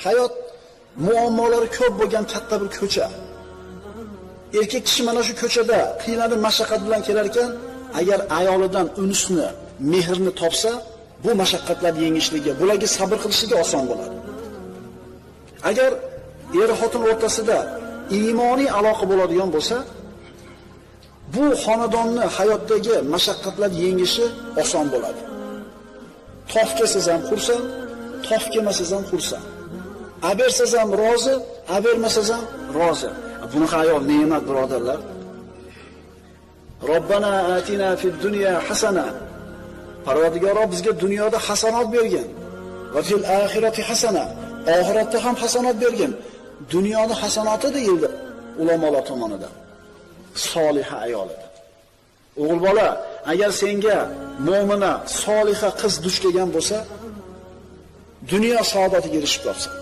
Hayot muammolari ko'p bo'lgan katta bir ko'cha. Erkak kishi mana shu ko'chada qiynalib mashaqqat bilan kelar ekan, agar ayolidan unsni, mehrni topsa, bu mashaqqatlarni yengishligi, bularga sabr qilishligi oson bo'ladi. Agar er-xotin o'rtasida iymoniy aloqa bo'ladigan bo'lsa, bu xonadonni hayotdagi mashaqqatlarni yengishi oson bo'ladi. Tof kelsangiz ham xursand, tof kelmasangiz ham xursand. Abersangiz ham rozi, abermasangiz ham rozi. Bunaqa ayol ne'mat, birodarlar. Robbana atina fid dunya hasana. Parvardigoro bizga dunyoda hasanot bergin. Va fil oxirati hasana. Oxiratda ham hasanot bergin. Dunyoda hasanoti deyildi ulamolar tomonidan. Soliha ayol edi. O'g'il bola, agar senga mo'mina, soliha qiz duch kelgan bo'lsa, dunyo saodatiga erishib topsan.